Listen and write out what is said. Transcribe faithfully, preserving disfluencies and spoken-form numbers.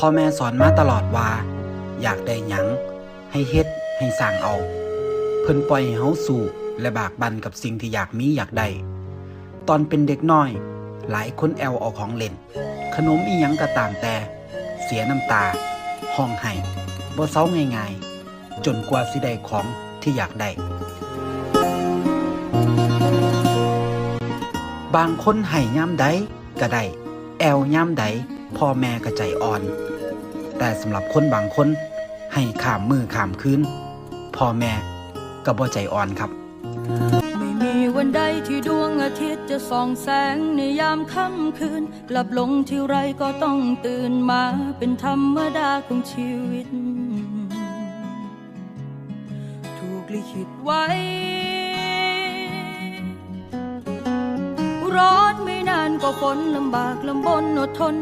พ่อแม่สอนมาตลอดว่า อยากได้หยัง ให้เฮ็ด ให้สร้างเอา เพิ่นปล่อยให้เฮาสู้ และบากบั่นกับสิ่งที่อยากมีอยากได้ ตอนเป็นเด็กน้อย หลายคนแอ่วเอาของเล่น ขนมอิหยังก็ตามแต่ เสียน้ำตา ฮ้องไห้ บ่เซาง่ายๆ จนกว่าสิได้ของที่อยากได้ บางคนไห้ยามใดก็ได้ แอ่วยามใด พ่อแม่ก็ใจอ่อน แต่สำหรับคนบางคน ไห้ข้ามมื้อข้ามคืน พ่อแม่ก็บ่ใจอ่อนครับ ไม่มีวันใดที่ดวงอาทิตย์จะส่องแสงในยามค่ำคืน หลับลงทีไรก็ต้องตื่นมาเป็นธรรมดาของชีวิต ถูกลิขิตไว้ รอดไม่นานก็ฝนลำบากลำบนอดทน